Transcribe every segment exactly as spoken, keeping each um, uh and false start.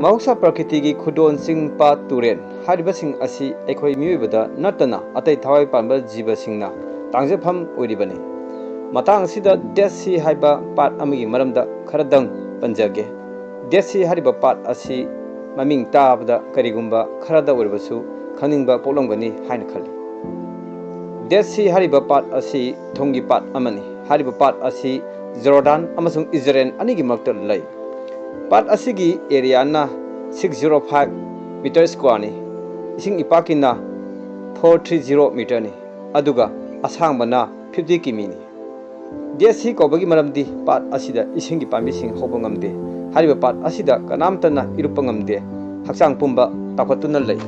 ꯃꯍꯧꯁꯥ ꯄ꯭ꯔꯀ꯭ꯔꯤꯇꯤꯒꯤ ꯈꯨꯗꯣꯟ, ꯆꯤꯡ, ꯄꯥꯠ, ꯇꯨꯔꯦꯜ ꯍꯥꯏꯔꯤꯕꯁꯤꯡ ꯑꯁꯤ ꯑꯩꯈꯣꯏ ꯃꯤꯑꯣꯏꯕꯗ ꯅꯠꯇꯅ ꯑꯇꯩ ꯊꯋꯥꯏ ꯄꯥꯟꯕ ꯖꯤꯕꯁꯤꯡꯅ ꯇꯥꯡꯖꯐꯝ ꯑꯣꯏꯔꯤꯕꯅꯤ꯫ ꯃꯇꯥꯡ ꯑꯁꯤꯗ ꯗꯦꯗ ꯁꯤ ꯍꯥꯏꯕ ꯄꯥꯠ ꯑꯃꯒꯤ ꯃꯔꯝꯗ ꯈꯔꯗꯪ ꯄꯟꯖꯒꯦ꯫ ꯗꯦꯗ ꯁꯤ ꯍꯥꯏꯔꯤꯕ ꯄꯥꯠ ꯑꯁꯤ ꯃꯃꯤꯡ ꯇꯥꯕꯗ ꯀꯔꯤꯒꯨꯝꯕ ꯈꯔꯗ ꯑꯣꯏꯔꯕꯁꯨ ꯈꯪꯅꯤꯡꯕ ꯄꯣꯛꯂꯝꯒꯅꯤ ꯍꯥꯏꯅ ꯈꯜꯂꯤ꯫ ꯗꯦꯗ ꯁꯤ ꯍꯥꯏꯔꯤꯕ ꯄꯥꯠ ꯑꯁꯤ ꯊꯨꯝꯒꯤ ꯄꯥꯠ ꯑꯃꯅꯤ꯫ ꯍꯥꯏꯔꯤꯕ ꯄꯥꯠ ꯑꯁꯤ ꯖꯣꯔꯗꯥꯟ ꯑꯃꯁꯨꯡ ꯏꯖꯔꯦꯜ ꯑꯅꯤꯒꯤ ꯃꯔꯛꯇ ꯂꯩ꯫ ꯄꯥꯠ ꯑꯁꯤꯒꯤ ꯑꯦꯔꯤꯌꯥꯅ ꯁꯤꯛꯁ ꯖꯤꯔꯣ ꯐꯥꯏꯚ ꯃꯤꯇꯔ ꯁ꯭ꯀ꯭ꯋꯥꯔꯅꯤ꯫ ꯏꯁꯤꯡ ꯏꯄꯥꯛꯀꯤꯅ ꯐꯣꯔ ꯊ꯭ꯔꯤ ꯖꯤꯔꯣ ꯃꯤꯇꯔꯅꯤ, ꯑꯗꯨꯒ ꯑꯁꯥꯡꯕꯅ ꯐꯤꯐꯇꯤ ꯀꯤꯃꯤꯅꯤ꯫ ꯗꯦꯗ ꯁꯤ ꯀꯧꯕꯒꯤ ꯃꯔꯝꯗꯤ ꯄꯥꯠ ꯑꯁꯤꯗ ꯏꯁꯤꯡꯒꯤ ꯄꯥꯝꯕꯤꯁꯤꯡ ꯍꯧꯕ ꯉꯝꯗꯦ꯫ ꯍꯥꯏꯔꯤꯕ ꯄꯥꯠ ꯑꯁꯤꯗ ꯀꯅꯥꯝꯇꯅ ꯏꯔꯨꯞꯄ ꯉꯝꯗꯦ꯫ ꯍꯛꯆꯥꯡ ꯄꯨꯝꯕ ꯇꯥꯎꯈꯠꯇꯨꯅ ꯂꯩ꯫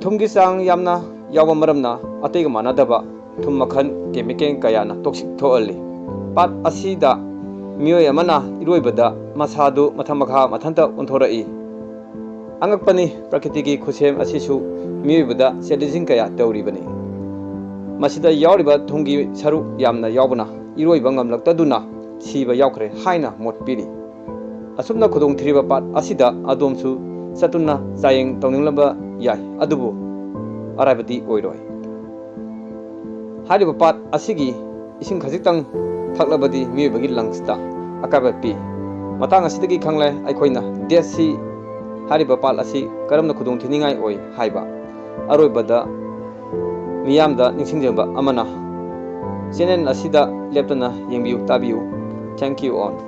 ꯊꯨꯝꯒꯤ ꯆꯥꯡ ꯌꯥꯝꯅ ꯌꯥꯎꯕ ꯃꯔꯝꯅ ꯑꯇꯩꯒ ꯃꯥꯟꯅꯗꯕ ꯊꯨꯝ ꯃꯈꯜ ꯀꯦꯃꯤꯀꯦꯜ ꯀꯌꯥꯅ ꯇꯣꯛꯁꯤꯛ ꯊꯣꯛꯍꯜꯂꯤ꯫ ꯄꯥꯠ ꯑꯁꯤꯗ ꯃꯤꯑꯣꯏ ꯑꯃꯅ ꯏꯔꯣꯏꯕꯗ ꯃꯁꯥꯗꯨ ꯃꯊꯛ ꯃꯈꯥ ꯃꯊꯟꯇ ꯑꯣꯟꯊꯣꯔꯛꯏ꯫ ꯑꯉꯛꯄꯅꯤ, ꯄ꯭ꯔꯀ꯭ꯔꯤꯇꯤꯒꯤ ꯈꯨꯠꯁꯦꯝ ꯑꯁꯤꯁꯨ ꯃꯤꯑꯣꯏꯕꯗ ꯆꯦꯂꯦꯟꯖꯤꯡ ꯀꯌꯥ ꯇꯧꯔꯤꯕꯅꯤ꯫ ꯃꯁꯤꯗ ꯌꯥꯎꯔꯤꯕ ꯊꯨꯝꯒꯤ ꯁꯔꯨꯛ ꯌꯥꯝꯅ ꯌꯥꯎꯕꯅ ꯏꯔꯣꯏꯕ ꯉꯝꯂꯛꯇꯗꯨꯅ ꯁꯤꯕ ꯌꯥꯎꯈ꯭ꯔꯦ ꯍꯥꯏꯅ ꯃꯣꯠ ꯄꯤꯔꯤ꯫ ꯑꯁꯨꯝꯅ ꯈꯨꯗꯣꯡꯊꯤꯔꯤꯕ ꯄꯥꯠ ꯑꯁꯤꯗ ꯑꯗꯣꯝꯁꯨ ꯆꯠꯇꯨꯅ ꯆꯥꯌꯦꯡ ꯇꯧꯅꯤꯡꯂꯝꯕ ꯌꯥꯏ, ꯑꯗꯨꯕꯨ ꯑꯔꯥꯏꯕꯗꯤ ꯑꯣꯏꯔꯣꯏ꯫ ꯍꯥꯏꯔꯤꯕ ꯄꯥꯠ ꯑꯁꯤꯒꯤ ꯏꯁꯤꯡ ꯈꯖꯤꯛꯇꯪ ꯊꯛꯂꯕꯗꯤ ꯃꯤꯑꯣꯏꯕꯒꯤ ꯂꯪꯁꯇ ꯑꯀꯥꯏꯕ ꯄꯤ꯫ ꯃꯇꯥꯡ ꯑꯁꯤꯗꯒꯤ ꯈꯪꯂꯦ ꯑꯩꯈꯣꯏꯅ ꯗꯦꯗ ꯁꯤ ꯍꯥꯏꯔꯤꯕ ꯄꯥꯠ ꯑꯁꯤ ꯀꯔꯝꯅ ꯈꯨꯗꯣꯡꯊꯤꯅꯤꯡꯉꯥꯏ ꯑꯣꯏ ꯍꯥꯏꯕ꯫ ꯑꯔꯣꯏꯕꯗ ꯃꯤꯌꯥꯝꯗ ꯅꯤꯡꯁꯤꯡꯖꯕ ꯑꯃꯅ, ꯆꯦꯅꯦꯜ ꯑꯁꯤꯗ ꯂꯦꯞꯇꯅ ꯌꯦꯡꯕꯤꯌꯨ, ꯇꯥꯕꯤꯌꯨ꯫ Thank you all.